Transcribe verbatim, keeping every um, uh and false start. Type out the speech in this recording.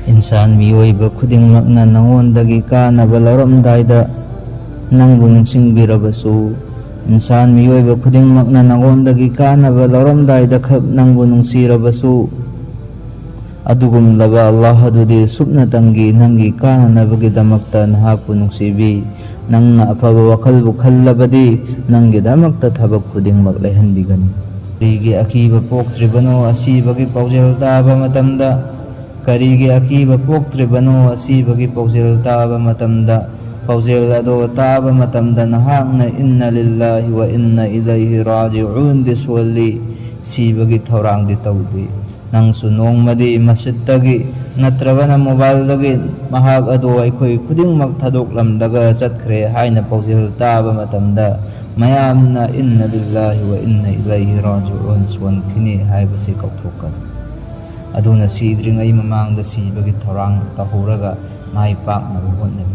ꯏꯟꯁꯥꯟ ꯃꯤꯑꯣꯏꯕ ꯈꯨꯗꯤꯡꯃꯛꯅ ꯅꯉꯣꯟꯗꯒꯤ ꯀꯥꯟꯅꯕ ꯂꯧꯔꯝꯗꯥꯏꯗ ꯅꯪꯕꯨ ꯅꯤꯡꯁꯤꯡꯕꯤꯔꯕꯁꯨ, ꯏꯟꯁꯥꯟ ꯃꯤꯑꯣꯏꯕ ꯈꯨꯗꯤꯡꯃꯛꯅ ꯅꯉꯣꯟꯗꯒꯤ ꯀꯥꯟꯅꯕ ꯂꯧꯔꯝꯗꯥꯏꯗ ꯈꯛ ꯅꯪꯕꯨ ꯅꯨꯡꯁꯤꯔꯕꯁꯨ, ꯑꯗꯨꯒꯨꯝꯂꯕ ꯑꯜꯂꯥꯍ ꯑꯗꯨꯗꯤ ꯁꯨꯞꯅꯇꯪꯒꯤ ꯅꯪꯒꯤ ꯀꯥꯟꯅꯅꯕꯒꯤꯗꯃꯛꯇ ꯅꯍꯥꯛꯄꯨ ꯅꯨꯡꯁꯤꯕꯤ꯫ ꯅꯪꯅ ꯑꯐꯕ ꯋꯥꯈꯜꯕꯨ ꯈꯜꯂꯕꯗꯤ ꯅꯪꯒꯤꯗꯃꯛꯇ ꯊꯕꯛ ꯈꯨꯗꯤꯡꯃꯛ ꯂꯩꯍꯟꯕꯤꯒꯅꯤ꯫ ꯀꯔꯤꯒꯤ ꯑꯀꯤꯕ ꯄꯣꯛꯇ꯭ꯔꯤꯕꯅꯣ ꯑꯁꯤꯕꯒꯤ ꯄꯥꯎꯖꯦꯜ ꯇꯥꯕ ꯃꯇꯝꯗ? ꯀꯔꯤꯒꯤ ꯑꯀꯤꯕ ꯄꯣꯛꯇ꯭ꯔꯤꯕꯅꯣ ꯑꯁꯤꯕꯒꯤ ꯄꯥꯎꯖꯦꯜ ꯇꯥꯕ ꯃꯇꯝꯗ? ꯄꯥꯎꯖꯦꯜ ꯑꯗꯣ ꯇꯥꯕ ꯃꯇꯝꯗ ꯅꯍꯥꯛꯅ "ꯏꯟꯅ ꯂꯤꯜꯂꯥꯍꯤ ꯋꯥ ꯏꯟꯅ ꯏꯂꯩꯍꯤ ꯔꯥꯖꯤꯎꯟ"ꯗꯤ ꯁꯣꯜꯂꯤ, ꯁꯤꯕꯒꯤ ꯊꯧꯔꯥꯡꯗꯤ ꯇꯧꯗꯦ꯫ ꯅꯪꯁꯨ ꯅꯣꯡꯃꯗꯤ ꯃꯁꯖꯤꯗꯇꯒꯤ ꯅꯠꯇ꯭ꯔꯒꯅ ꯃꯣꯕꯥꯏꯜꯗꯒꯤ "ꯃꯍꯥꯛ ꯑꯗꯣ ꯑꯩꯈꯣꯏ ꯈꯨꯗꯤꯡꯃꯛ ꯊꯥꯗꯣꯛꯂꯝꯂꯒ ꯆꯠꯈ꯭ꯔꯦ" ꯍꯥꯏꯅ ꯄꯥꯎꯖꯦꯜ ꯇꯥꯕ ꯃꯇꯝꯗ ꯃꯌꯥꯝꯅ "ꯏꯟꯅ ꯂꯤꯜꯂꯥꯍꯤ ꯋꯥ ꯏꯟꯅ ꯏꯂꯩꯍꯤ ꯔꯥꯖꯤꯎꯟ" ꯁꯣꯟꯈꯤꯅꯤ ꯍꯥꯏꯕꯁꯤ ꯀꯥꯎꯊꯣꯛꯀꯅꯨ꯫ ꯑꯗꯨꯅ ꯁꯤꯗ꯭ꯔꯤꯉꯩ ꯃꯃꯥꯡꯗ ꯁꯤꯕꯒꯤ ꯊꯧꯔꯥꯡ ꯇꯧꯍꯧꯔꯒ ꯃꯥꯏ ꯄꯥꯛꯅꯕ ꯍꯣꯠꯅꯕꯤꯌꯨ꯫